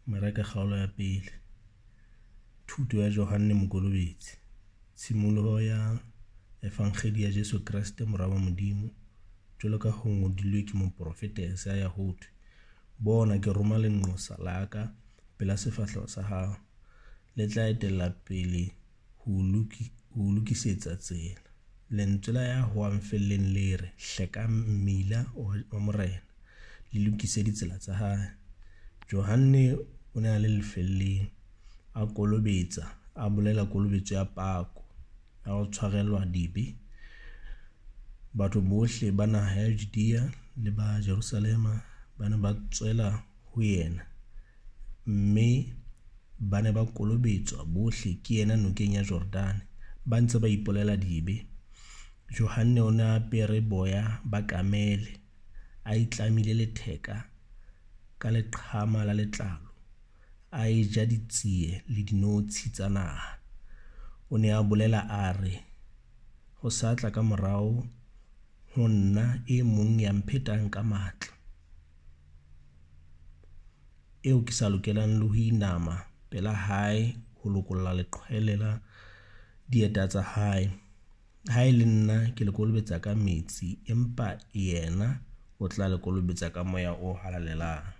Mareka kgaolo ya 1. Thuto ya Johanne Mokolobetsi. Tshimoloho ya Evangedi ya Jesu Kreste Mora wa Modimo, jwalo ka ho ngodilwe ke moporofeta Esaia ho thwe, Bona, ke roma lenqosa la ka pela sefahleho sa hao, le tla etella pele ho o lokisetsa tsela. Lentswe la ya howang felleng le re, Hlekang mmila wa Morena, le lokise ditsela tsa hae. Johanne o ne a le lefelleng, a kolobetsa, a bolela kolobetso ya pako, ya ho tshwarelwa dibe. Batho bohle ba naha ya Judea le ba Jerusalema ba ne ba tswela ho yena, mme ba ne ba kolobetswa bohle ke yena nokeng ya Jordane, ba ntse ba ipolela dibe. Johanne o ne a apere boya ba kamele, a itlamile letheka ka leqhama la letlalo, a eja ditsie le dinotshi tsa naha. O ne a bolela a re, Ho sa tla ka morao ho nna e mong ya mphetang ka matla, eo ke sa lokelang le ho inama pela hae ho lokolla leqhwele la dieta tsa hae. Ha e le nna, ke le kolobetsa ka metsi, empa yena o tla le kolobetsa ka Moya o Halalelang.